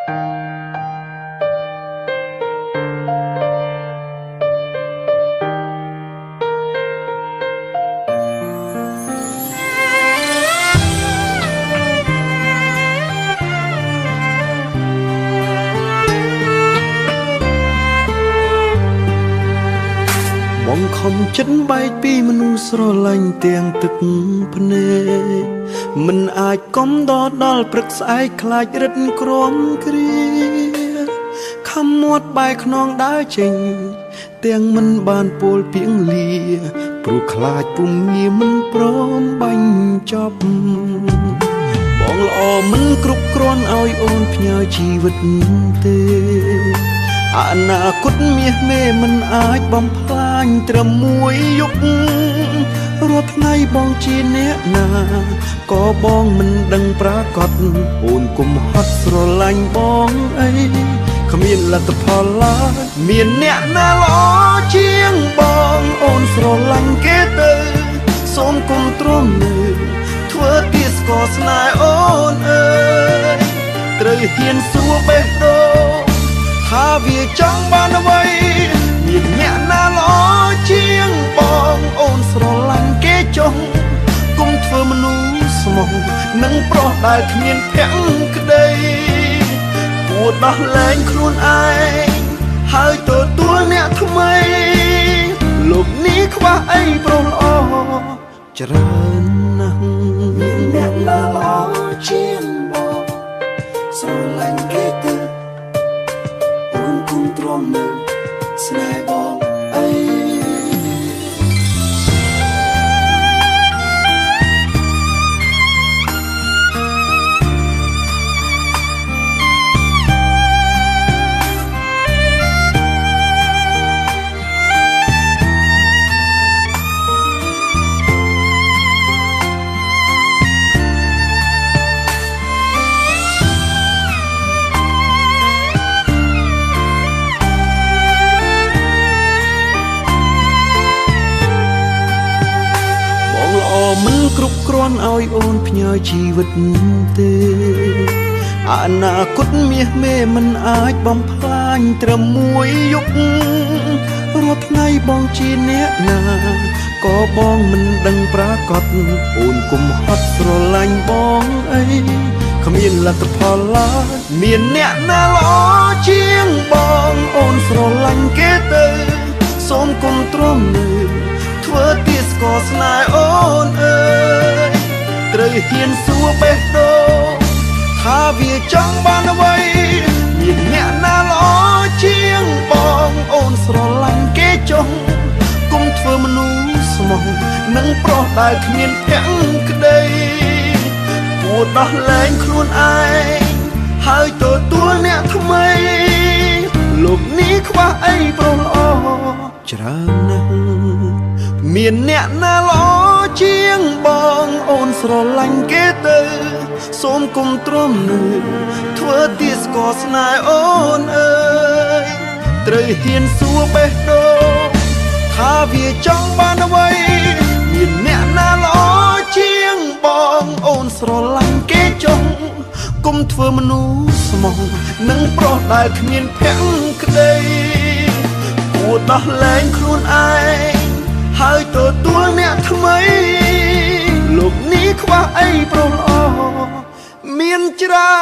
បងខំចិត្តបែកពីមនុស្សស្រឡាញ់ទាំងទឹកភ្នែកមិនអាចកំដរដល់ព្រឹកស្អែកខ្លាចរិតក្រំគ្រាខំមាត់បែកខ្នងដើរចេញទាំងមិនបានពោលពីងលាព្រោះខ្លាចពុំងារមិនព្រមបាញ់ចប់បងល្អមិនគ្រប់គ្រាន់ឲ្យអូនផ្ញើជីវិតទេអនាគតមាសមេមិនអាចបំផ្លាញត្រឹមមួយយប់រាល់ថ្ងៃបងជាអ្នកណាក៏បងមិនដឹងប្រាកដអូនគុំហត់ស្រឡាញ់បងអីគ្មានលទ្ធផលឡើយមានអ្នកណាល្អជាងបងអូនស្រឡាញ់គេទៅសូមគុំទ្រាំនៅធ្វើទាស្ករស្នេហ៍អូនអើយត្រូវហ៊ានសួរបេះដូងថាវាចង់បានអ្វីមានអ្នកណាល្អជាងបងអូនស្រឡាញ់គេចុះគុំធ្វើមនុស្សស្មោះនឹងប្រុសដែលគ្មានភក្តីគួរដោះលែងខ្លួនឯងហើយទទួលអ្នកថ្មីលោកនេះខ្វះអីប្រុសល្អច្រើនណាស់មានអ្នកណាល្អជាងបងស្រឡាញ់គេទៅអូនគុំទ្រាំនៅស្នេហ៍បងអី មិនគ្រប់គ្រាន់ឲ្យអូនផ្ញើជីវិតទេអនាគតមាសមេមិនអាចបំផ្លាញត្រឹមមួយយប់រាល់ថ្ងៃបងជាអ្នកណាក៏បងមិនដឹងប្រាកដអូនគុំហត់ស្រឡាញ់បងអីគ្មានលទ្ធផលឡើយមានអ្នកណាល្អជាងបងអូនស្រឡាញ់គេទៅសូមគុំទ្រាំនៅធ្វើទាស្ករស្នេហ៍អូនអើយត្រូវហ៊ានសួរបេះដូងថាវាចង់បានអ្វីមានអ្នកណាល្អជាងបងអូនស្រឡាញ់គេចុះគុំធ្វើមនុស្សស្មោះនឹងប្រុសដែលគ្មានភក្តីគួរដោះលែងខ្លួនឯងហើយទទួលអ្នកថ្មីលោកនេះខ្វះអីប្រុសល្អច្រើនណាស់មានអ្នកណាល្អជាងបងអូនស្រឡាញ់គេទៅសូមគុំទ្រាំនៅធ្វើទាស្ករស្នេហ៍អូនអើយត្រូវហ៊ានសួរបេះដូងថាវាចង់បានអ្វីមានអ្នកណាល្អជាងបងអូនស្រឡាញ់គេចុះគុំធ្វើមនុស្សស្មោះនឹងប្រុសដែលគ្មានភក្តីគួរដោះលែងខ្លួនឯងហើយទទួលអ្នកថ្មីលោកនេះខ្វះអីប្រុសល្អមានច្រើ